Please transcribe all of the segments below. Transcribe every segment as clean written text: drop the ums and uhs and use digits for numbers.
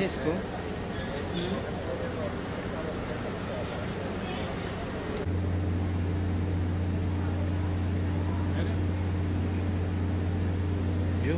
Нест ку? Viu?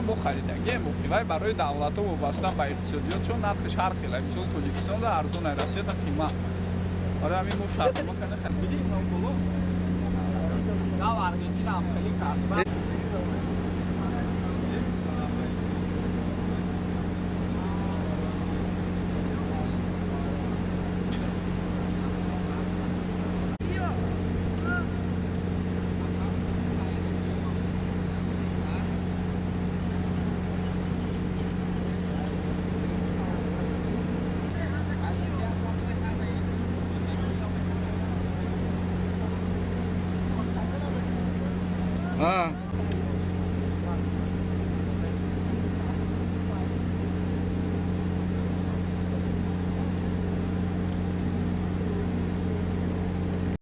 Мо харидагием, вай барои давлатҳо вобаста ба иқтисодиёт, чун нархиш ҳар хел. Мисол Тоҷикистонда арзон, Россияда қимат. Барои ҳамин мо шартнома карда харидем. Нав Аргентина ҳам хеле кард. Ah.